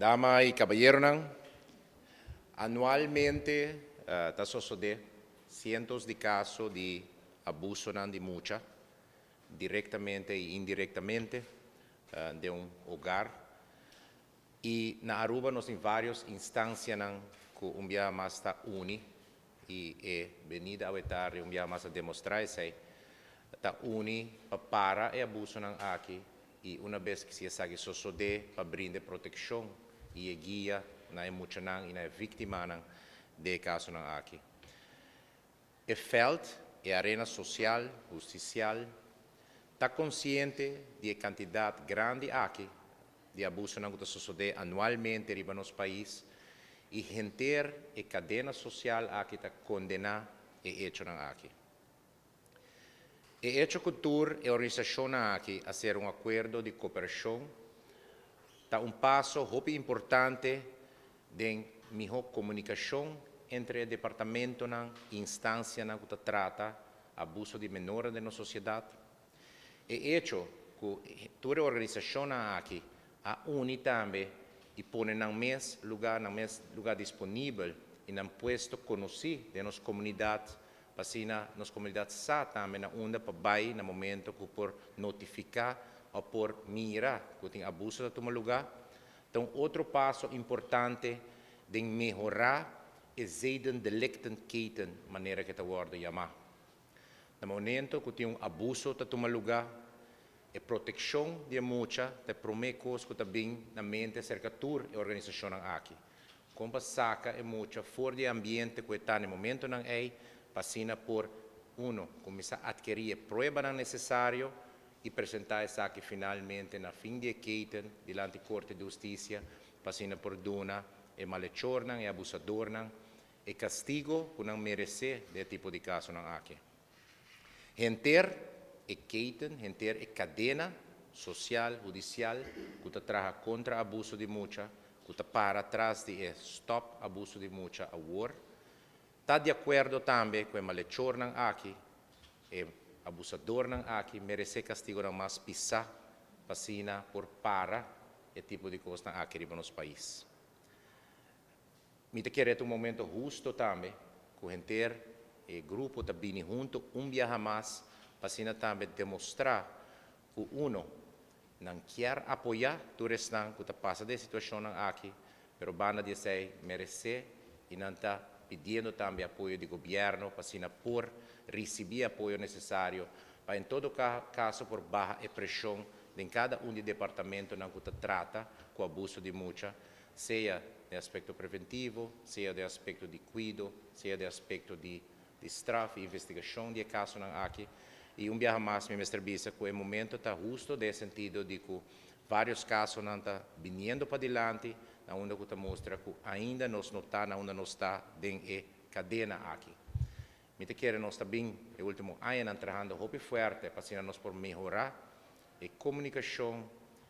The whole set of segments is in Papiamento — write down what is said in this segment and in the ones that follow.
Dama y caballeronan, anualmente ta sucede cientos di caso di abusonan di mucha, directamente y indirectamente, den un hogar. Y na Aruba nos tin varios instancianan cu un biaha mas ta uni y e benida awe tardi un biaha mas a demostra esey, ta uni pa para e abusonan aki y una bes cu si esaki sosode pa brinda e proteccion y e guia na e muchanan y na e victimanan den e casonan aki. E veld, e arena social, husticial, ta consciente di e cantidad grandi aki di abusonan cu ta sosode anualmente riba nos pais y henter e cadena social aki ta condena e hechonan aki. E hecho cu tur e organisacionnan aki a cera un acuerdo di cooperacion ta un paso hopi importante den miho comunicacion entre e departamentonan y instancianan cu ta trata abuso di menornan den nos sociedad. E hecho cu tur e organisacionnan aki a uni tambe y pone nan mes luga, nan mes luga disponibel y nan puesto conoci den nos comunidad pa asina nos comunidad sa tambe na unda pa bay na momento cu por notifica o por mira cu tin abuso ta tuma luga, ta un otro paso importante den mehora e zedendelictenketen manera cu ta wordo yama. Na momento cu tin un abuso ta tuma luga, e proteccion di e mucha ta e prome cos cu ta bin na mente cerca tur e organisacionnan aki. Con pa saca e mucha for di e ambiente cu e ta na e momentonan ey pa asina por, uno, cuminsa adkeri e pruebanan necesario y presenta esaki finalmente na fin di e keten dilanti Corte di Husticia pa asina por duna e malhechornan, e abusadornan, e castigo cu nan merece den e tipo di casonan aki. Henter e keten, henter e cadena social, hudicial cu ta traha contra abuso di mucha, cu ta para tras di e Stop Abuso di Mucha Awor, ta di acuerdo tambe cu e malhechornan aki, e abusadornan aki merece castigonan mas pisa pa asina por para e tipo di cosnan aki riba nos pais. Mi ta kere ta un momento husto tambe cu henter e grupo ta bini hunto un biaha mas pa asina tambe demostra cu uno, nan kier apoya tur esnan cu ta pasa den e situacionnan aki, pero banda di esey merece y nan ta pidiendo tambe apoyo di gobierno pa asina por ricibi e apoyo necesario pa en todo caso por baha e presion den cada un di e departamentonan cu ta trata cu abuso di mucha, sea den aspecto preventivo, sea den aspecto di cuido, sea den aspecto di di straf y investigacion di e casonan aki. Y un biaha mas mi mester bisa cu e momento ta husto den e sentido di cu varios casonan ta biniendo padilanti na unda cu ta mustra cu ainda nos no ta na unda nos ta den e cadena aki. Mi ta kere nos ta bin e ultimo añanan trahando hopi fuerte pa asina nos por mehora e comunicacion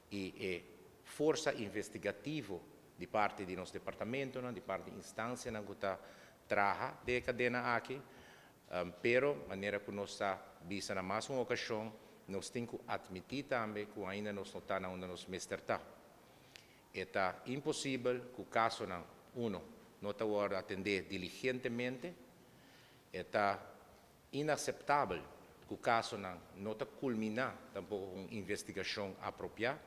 y e forsa investigativo di parti di nos departamentonan, di parti di instancianan cu ta traha den e cadena aki. Pero, manera cu nos ta bisa na mas un ocasion, nos tin cu admiti tambe cu ainda nos no ta na unda nos mester ta. E ta imposibel cu casonan, uno, no ta wordo atende diligentemente, e ta inaceptabel cu casonan no ta culmina tampoco cu un investigacion apropia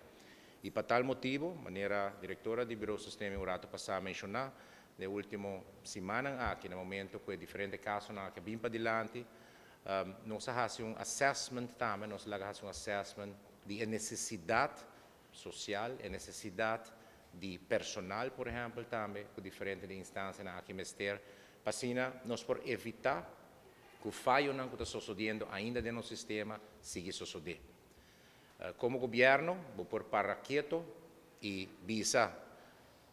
y pa tal motibo, manera directora di Bureau Sostening un rato pasa a menciona, den ultimo simannan aki, na momento cu e diferente casonan aki a bin padilanti, nos a haci un assessment tambe, nos a laga haci un assessment di e necesidad social, e necesidad di personal, por ehempel, tambe cu diferente di instancianan aki mester, pa asina nos por evita cu fayonan cu ta sosodiendo ainda den nos sistema sigui sosode. Como gobierno bo por para keto y bisa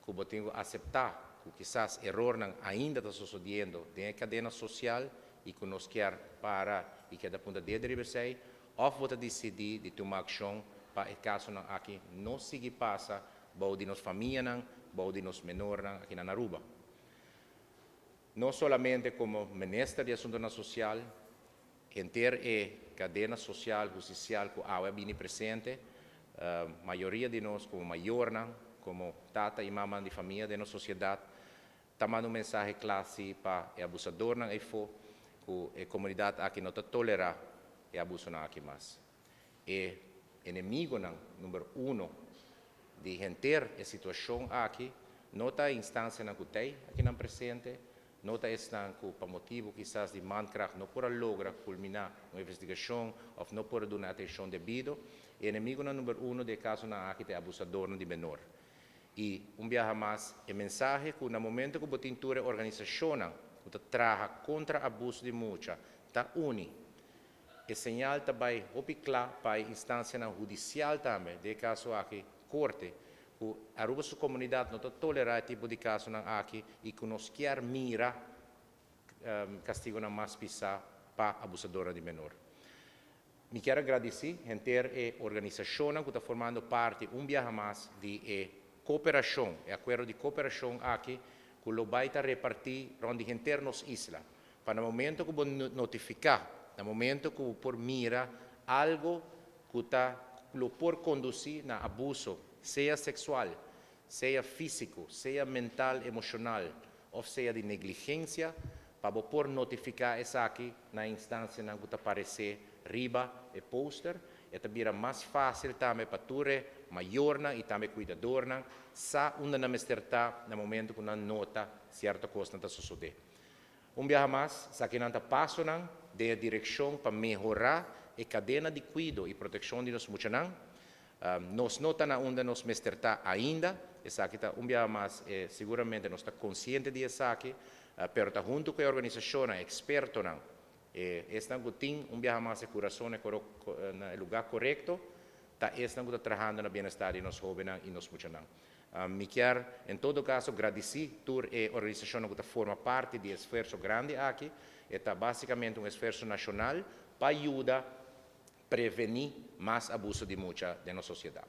cu bo tin cu acepta cu kisas erornan ainda ta sosodiendo den e cadena social y cu nos kier para y keda punta dedo riba esey, of bo ta dicidi di tuma accion pa e casonan aki no sigui pasa bou di nos famianan, bou di nos menornan aki na Aruba. No solamente como Minister di Asuntonan Social, henter e cadena social, husticial cu awe a bini presente, mayoria di nos como mayornan, Como tata y mama di famia di nos sociedad, ta manda un mensahe cla pa e abusadornan eyfo cu e comunidad aki no ta tolera e abusonan aki mas. E enemigonan number 1 di henter e situacion aki no ta instancianan cu t'ey akinan presente, no ta esnan cu pa motibo kisas di mankracht no por logra culmina un investigacion of no por duna atencion debido. E enemigonan number 1 di casonan aki ta abusadornan di menor. Y un biaha mas, e mensahe cu na momento cu bo tin tur organisacion cu ta traha contra abuso di mucha, ta uni. E señal ta bay hopi cla pa instancianan hudicial tambe, den caso aki, corte, cu Aruba su comunidad no ta tolera e tipo di casonan aki y cu nos kier mira castigonan mas pisa pa abusador di menor. Mi kier gradici henter e organisacion cu ta formando parti un biaha mas di e cooperacion, e acuerdo di cooperacion aki, cu lo bay ta reparti rond di henter nos isla. Pa na momento cu bo notifica, na momento cu por mira algo cu ta lo por conduci na abuso, sea sexual, sea fisico, sea mental, emocional, of sea di negligencia, pa por notifica esaki na instancianan cu ta aparece riba e poster, y ta bira mas facil tambe pa tur mayornan y tambe cuidadornan, sa unda nan mester ta na momento cu nan nota cierto cos ta sucede. Un biaha mas, esakinan ta pasonan den direccion pa mehora e cadena di cuido y proteccion di nos muchanan. Nos no ta na unda nos mester ta ainda, esaki ta un biaha mas, seguramente nos ta consciente di esaki, pero ta hunto cu e organisacion, expertonan, esnan cu tin un biaha mas e curason na lugar corecto, ta esnan cu ta trahando na bienestar di nos hobennan y nos muchanan. Mi kier, en todo caso, gradici tur e organisacion cu ta forma parti di e esfuerso grandi aki. Ta basicamente un esfuerso nacional pa yuda preveni mas abuso di mucha den nos sociedad.